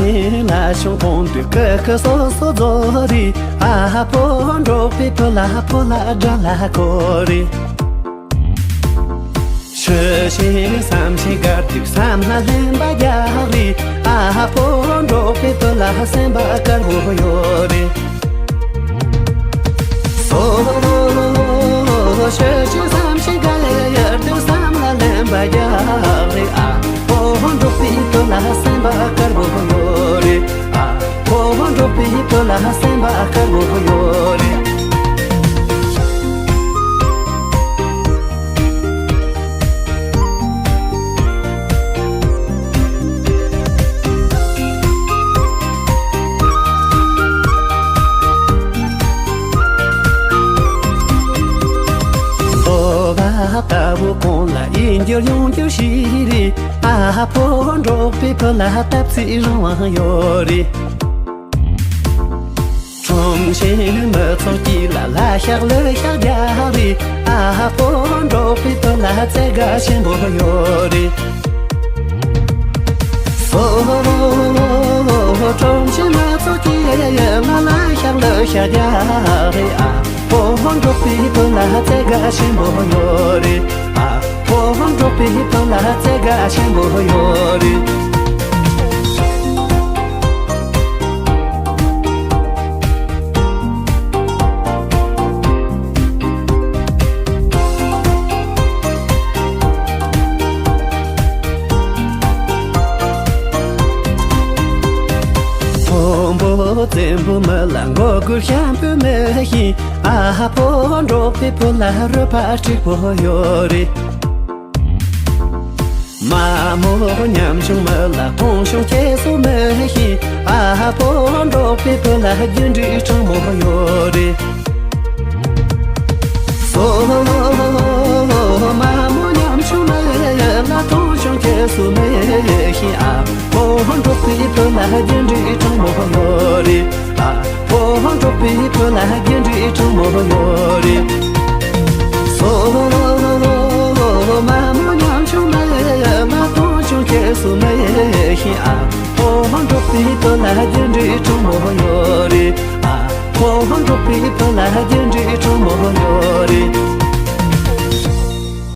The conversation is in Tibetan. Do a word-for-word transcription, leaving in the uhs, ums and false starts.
ལ་ཆུང་གོང་དུ་ཀི་ཀི་སོ་སོ་རྫོགས་རེད། ཨ་ཕོ་འབྲོག་པའི་བུ་ལ་ཕོ་ལ་དགྲ་ལ་ཁོ་རེད། ཤི་ཤེས་བསམ་ཤེས་དགའ་སྡུག་བསམ་ལ་ལེན་པ་རྒྱག་རེད། ཨ་ཕོ་འབྲོག་པའི་བུ་ལ་སེམས་པ་དཀར་པོ་ཡོད་རེད། སོ་ཤི་ཤེས་བསམ་ཤེས་དགའ་ཡར་དུ་བསམ་ལ་ལེན་པ་རྒྱག་རེད། ཨ་ཕོ་འབྲོག་པའི་བུ་ལ་སེམས་པ་དཀར་པོ་ཡོད་རེད། ཨ་ཕོ་འབྲོག་པའི་བུ་ལ་སེམས་པ་དཀར་པོ་ཡོད་རེད། ལྟ་བུ་གོང་ལ་ཡིད་འགྱུར་ཡོང་རྒྱུ་ཞིག་རེད། ཨ་ཕོ་འབྲོག་པའི་བུ་ལ་སྟབས་ཚིག་རང་དབང་ཡོད་རེད། ཁྲོམ་ཆེན་མི་ཚོགས་ཀྱི་ལ་ལ་ཤག་ལ་ཤག་རྒྱག་རེད། ཨ་ཕོ་འབྲོག་པའི་བུ་ལ་བཙན་དགའ་ཆེན་པོ་ཡོད་རེད། སོ་ཁྲོམ་ཆེན་མི་ཚོགས་ཀྱི་ལ་ལ་ཤག་ལ་ཤག་རྒྱག་རེད། ཨ་ཕོ་འབྲོག་པའི་བུ་ལ་བཙན་དགའ་ཆེན་པོ་ཡོད་རེད། ཨ་ཕོ་འབྲོག་པའི་བུ་ལ་བཙན་དགའ་ཆེན་པོ་ཡོད་རེད། མཐོན་པོ་བཙན་པོ་མི་ལ་མགོ་སྒུར་ཤམ་པོ་མི་ཤེས། ཨ་ཕོ་འབྲོག་པའི་བུ་ལ་རུས་པ་སྐྱིད་པོ་ཡོད་རེད། མ་མོ་ཉམ་ཆུང་མི་ལ་མཐོང་ཆུང་སྐྱེ་སོ་མི་ཤེས། ཨ་ཕོ་འབྲོག་པའི་བུ་ལ་རྒྱུ་འབྲས་དྲང་མོ་ཡོད་རེད། སོ་མ་མོ་ཉམ་ཆུང་མི་ལ་མཐོང་ཆུང་སྐྱེ་སོ་མི་ཤེས། ཨ་ཕོ་འབྲོག་པའི་བུ་ལ་རྒྱུ་འབྲས་དྲང་མོ་ཡོད་རེད། ཨ་ཕོ་འབྲོག་པའི་བུ་ལ་རྒྱུ་འབྲས་དྲང་མོ་ཡོད་རེད། སོ་མ་མོ་ཉམ་ཆུང་མི་ལ་མཐོང་ཆུང་སྐྱེ་སོ་མི་ཤེས། ཨ་ཕོ་འབྲོག་པའི་བུ་ལ་རྒྱུ་འབྲས་དྲང་མོ་ཡོད་རེད། ཨ་ཕོ་འབྲོག་པའི་བུ་ལ་རྒྱུ་འབྲས་དྲང་མོ་ཡོད་རེད།